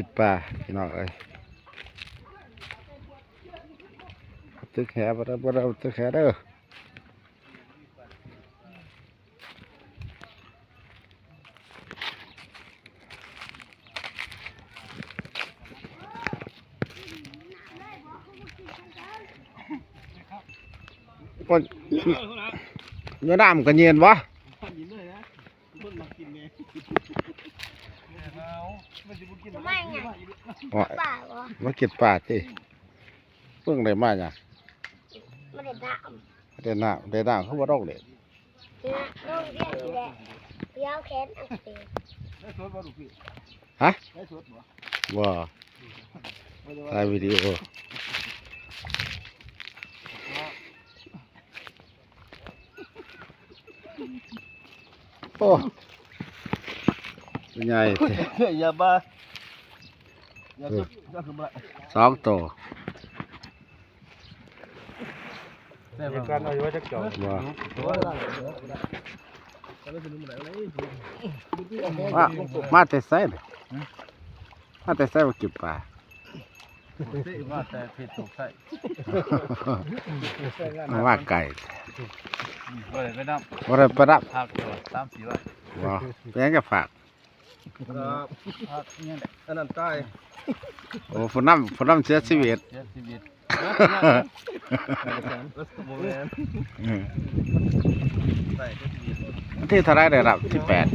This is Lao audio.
ຕິດປາພີ່ນ້ອງເອີຍ ຕຶກແຫບໍ່ໄດ້ ບໍ່ໄດ້ຕຶກແຫເດີ. ໂອ້ຍ ຢູ່ນ້ຳກໍເຢັນບໍ່? ມາກິນປາຕິ? ເພິ່ງໄດ້ມາຫຍັງ? ມາເຫຼັ້ນນ້ຳ ໄດ້ນ້ຳຄືບໍ່ລົງເຫຼັ້ນ? ໂຮງຮຽນນີ້ແຫຼະ ໄປເອົາແຂນອັກເສບ. ໄລຟ໌ສົດບໍ່ລູກພີ່? ຮະ? ໄລຟ໌ສົດບໍ່? ບໍ່ ບໍ່ໄດ້ວ່າ ຖ່າຍວິດີໂອ. ໂອ້ ໃຫຍ່ແທ້ ຢ່າມາ ຢ່າ ເອີ ຈົບ ຢ່າຂຶ້ນມາ ສອງໂຕ. ມີການເອົາຢູ່ວ່າຈັກຈອກ ບໍ່ ມາ ມາແຕ່ໃສນີ້? ຮະ? ມາແຕ່ໃສມາກິນປາ? ມາແຕ່ເຂດໂຊກໄຊ ມາໄກ ບໍ່ໄດ້ໄປນຳ ບໍ່ໄດ້ໄປນຳ ພັກສາມສີ່ວັນ ບໍ່ ເປັນຫຍັງຈະພັກ? ເອີ ພັກຫຍັງ ອັນນັ້ນຕາຍ ໂອ້ ຜູ້ນຳ ຜູ້ນຳເສຍຊີວິດ ເສຍຊີວິດ ບໍ່ແມ່ນ ເອີ ວັນທີເທົ່າໃດໄດ້ຮັບ? ທີແປດ